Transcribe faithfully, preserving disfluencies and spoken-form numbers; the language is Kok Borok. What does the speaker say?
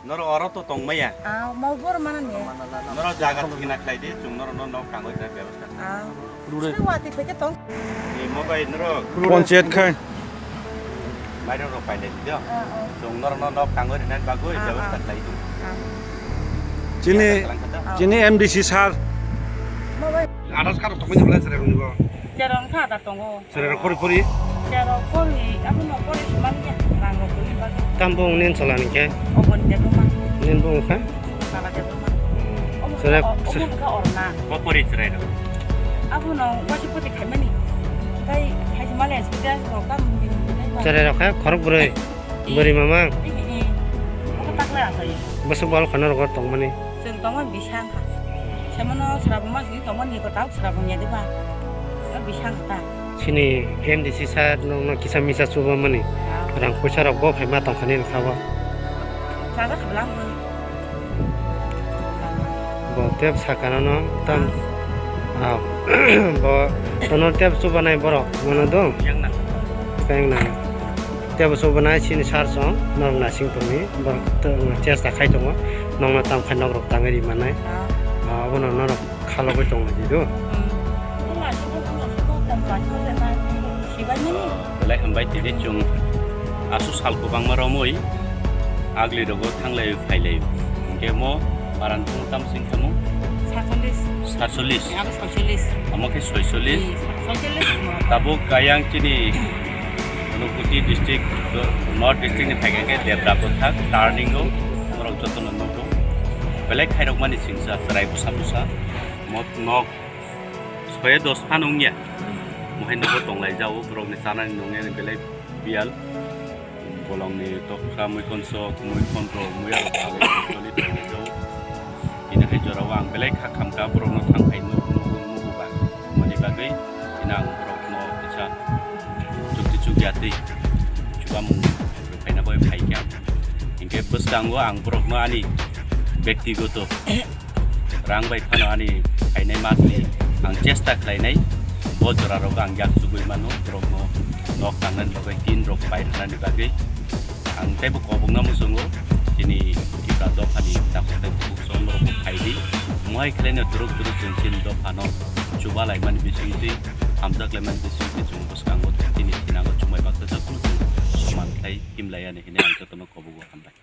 Norok oro to tongmaya. Ah, mau bor mana ni? Norok jaga thikna khlai di, chwng norok no nok tangwi khlai bebostha. Ah. Sini wati phai khe tong. Ni mo bai norok. Panchayat khai. Mairok rok painai di do. Ah, ah. Chwng norok no nok tangwi rwna bagwi bebostha khlai di. Ah. Chini, chini M D C sir. Mo bai. Adas karo tongmani bolai sere rungbo. Cherong kha da tongo. Cherong kori kori. Cherong kori, abono kori sumani ya, rang rok kori bagwi. Tam bung nin chalani khe? Oboni deboma. Nin bung kha? Baba deboma. Omo Cherong kha o-, omo kha orna. Bo pori cherai rok. Abono wasi poti khaimani. Tei khaisi male sida rok kam bini bini. Cherai rok kha khorok bwrwi. Bwrwi mama. Eh, eh, eh. Omo takla asai. Bwswk bol khana rok tongmani. Chwng tongma bisang kha. Semano srabungma sini tongma ni kwtal srabung ya diba. Bisang kha. Chini M D C sir nokno kisa misa chubamani. Ya. Rang puisa rok bo phaima tongkhani kha bo. Chaga khablang bo. Bo tep sakano no tam. Ah, bo tono tep chubanai borok mano do. Yang na. Kayang na. Tebo chubanai chini sir song norok nasing tongwi borok chesta khai tongo, nokno tam khai nokrok tangwi ri manai. Ah. Ah, abono norok khalogwi tongwi di do. Hmm. Belai hambai tini chwng asu sal kwbangma romwi agli rogo thanglai phailai. Hinkhe mo baran tong tam sing kamo? Satchollis. Satchollis. Abo satchollis. Amo khe soisollis. Hmm, satchollis mo. Tabuk kayang chini Unakoti district, North district ni phaikha khe Debra bwthak turning o borok jotono nugo. Belai khairokmani singsa chwrai bwsa bwsa. Mo nok soya dos phan wngya. Mohai nogo tonglai jao borokni chanani nungya belai biyal. Bolongni toksa mui konsok, mui khondro, mui aro bagwi tongwi tongo. Bini hai jorao ang belai kha khamkha borokno thang phai nuk nuk nuk ba. Moni bagwi bini ang borokno kisa chukti chukya tei chubamung rwphaina bagwi phaikha. Hinkhe bwskango ang borokno ani bektigoto rang bai phano ani khainai masni ang chesta khlainai, bo jora rogo ang yak chugui mano, borokno nok tangnani bagwi, tin rok pai thanani bagwi. Ang teibo kobokna muchungo, chini Tipra dophani takhuk tei bukhuk chwng borok bo phai di. Mohai khlaino turuk turuk chwng chini dophano chuba laimani bisingtwi, hamjak laimani bisingtwi chwng bwskango chini thinango chumai baksa jotono chwng soman khlai himlai ani hwnwi ang jotono kobogo hambai.